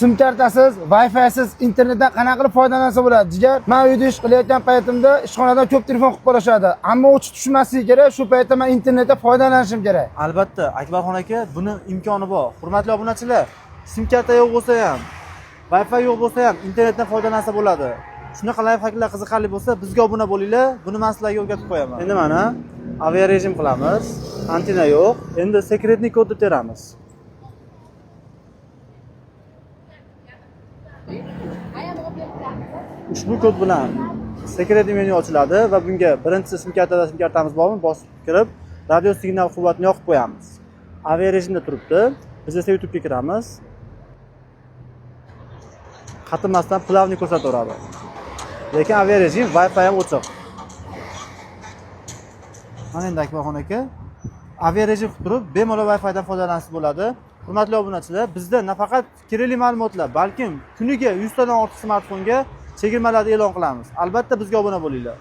Sim kartasiz, Wi-Fi'siz internetdan qanaqa qilib foydalansa bo'ladi, jigar? Men uyda ish qilayotgan paytimda ishxonadan ko'p telefon qilib qolishadi. Ammo o'chib tushmasligi kerak, shu paytda men internetda foydalanishim kerak. Albatta, Akbarxon aka, buni imkoni bor. Hurmatli obunachilar, sim karta yo'q bo'lsa ham, Wi-Fi yo'q bo'lsa ham internetdan foydalansa bo'ladi. Shunaqa лайфхак lar qiziqarli bo'lsa, bizga obuna bo'linglar. Buni men sizlarga o'rgatib qo'yaman. Endi mana авиарежим qilamiz. Antenna yo'q. Endi секретный kodni teramiz. Ushbu kod bilan секретный menyu ochiladi va bunga birinchisi sim kartada sim kartamiz bormi, bosib kirib, radio signal quvvatini yoqib qo'yamiz. Авиарежим da turibdi. Biz esa YouTube'ga kiramiz. Qatirmasdan плавный ko'rsataveradi. Lekin авиарежим, Wi-Fi ham o'chiq. Mana endi, Akbarxon aka, авиарежим qilib turib, bemalol Wi-Fidan foydalansa bo'ladi. Hurmatli obunachilar, bizda nafaqat kerakli ma'lumotlar, balkim kuniga 100 tadan ortiq smartfonga chegirmalarni e'lon qilamiz. Albatta bizga obuna bo'linglar.